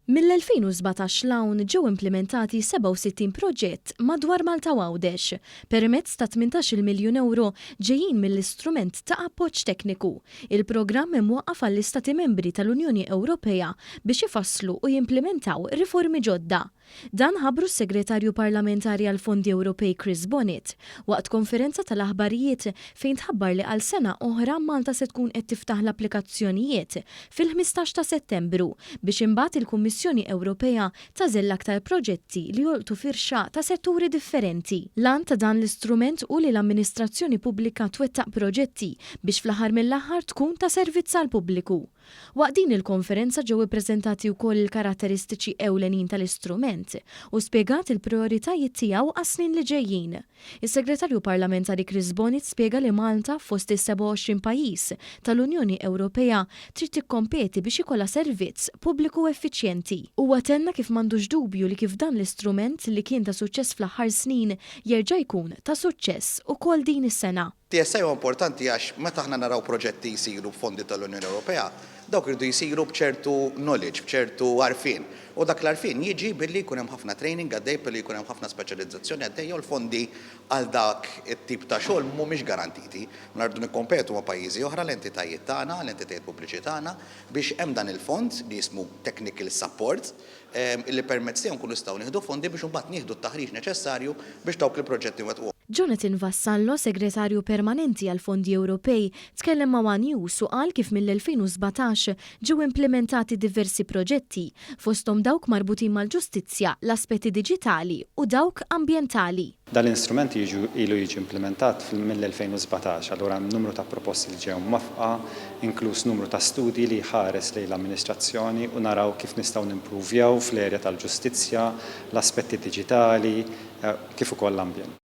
Mill-2017 'l hawn ġew implimentati 67 proġett madwar Malta u Għawdex permezz ta' 18-il miljun ewro ġejjin mill-Istrument ta' Appoġġ Tekniku, il-programm imwaqqaf għall-Istati Membri tal-Unjoni Ewropea biex ifasslu u jimplimentaw riformi ġodda. Dan ħabbru s-Segretarju Parlamentari għall-Fondi Ewropej Chris Bonett waqt konferenza tal-aħbarijiet fejn tħabbar li għal sena oħra Malta se tkun qed tiftaħ l-applikazzjonijiet fil-15 ta' Settembru biex imbagħad il-Kummissjoni Ewropea tagħżel l-aktar proġetti li jolqtu firxa ta' setturi differenti. L-għan ta' dan l-istrument hu li l-amministrazzjoni pubblika twettaq proġetti biex fl-aħħar mill-aħħar tkun ta' servizz għall-pubbliku. Waqt din il-konferenza ġew ippreżentati wkoll il-karatteristiċi ewlenin tal-istrument u spjegat ilprijoritajiet tiegħu għas-snin li ġejjin. Is-Segretarju Parlamentari Chris Bonett spjega li Malta, fost is-27 pajjiż tal-Unjoni Ewropea, trid tikkompeti biex ikollha servizz pubbliku effiċjenti. Huwa tenna kif m'għandux dubju li kif dan l-istrument li kien ta' suċċess fl-aħħar snin jerġa' jkun ta' suċċess ukoll din is-sena. TSI huwa importanti għax meta aħna naraw proġetti jsiru b'fondi tal-Unjoni Ewropea, dawk iridu jsiru b'ċertu knowledge, b'ċertu għarfien. U dak l-għarfien jiġi billi jkun hemm ħafna training għaddej, billi jkun hemm ħafna speċjalizzazzjoni għaddejja u l-fondi għal dak it-tip ta' xogħol mhumiex garantiti. Mela rridu nikkompetu ma' pajjiżi oħra, l-entitajiet tagħna, l-entitajiet pubbliċi tagħna, biex hemm dan il-fond li jismu Technical Support, illi permezz tiegħu nkunu nistgħu nieħdu fondi biex imbagħad nieħdu t-taħriġ neċessarju biex dawk il-proġetti nwettquhom. Jonathan Vassallo, Segretarju Permanenti għall-Fondi Ewropej, tkellem ma' one News u qal kif mill-2017 ġew implimentati diversi proġetti, fosthom dawk marbutin mal-ġustizzja, l-aspetti diġitali u dawk ambjentali. Dan l-instrument jiġu ilu jiġi implimentat mill-2017, allura hemm numru ta' proposti li ġew mwaffqa, inkluż numru ta' studji li jħares lejn l-amministrazzjoni u naraw kif nistgħu nimpruvjaw fl-erja tal-ġustizzja, l-aspetti diġitali, kif ukoll l-ambjent.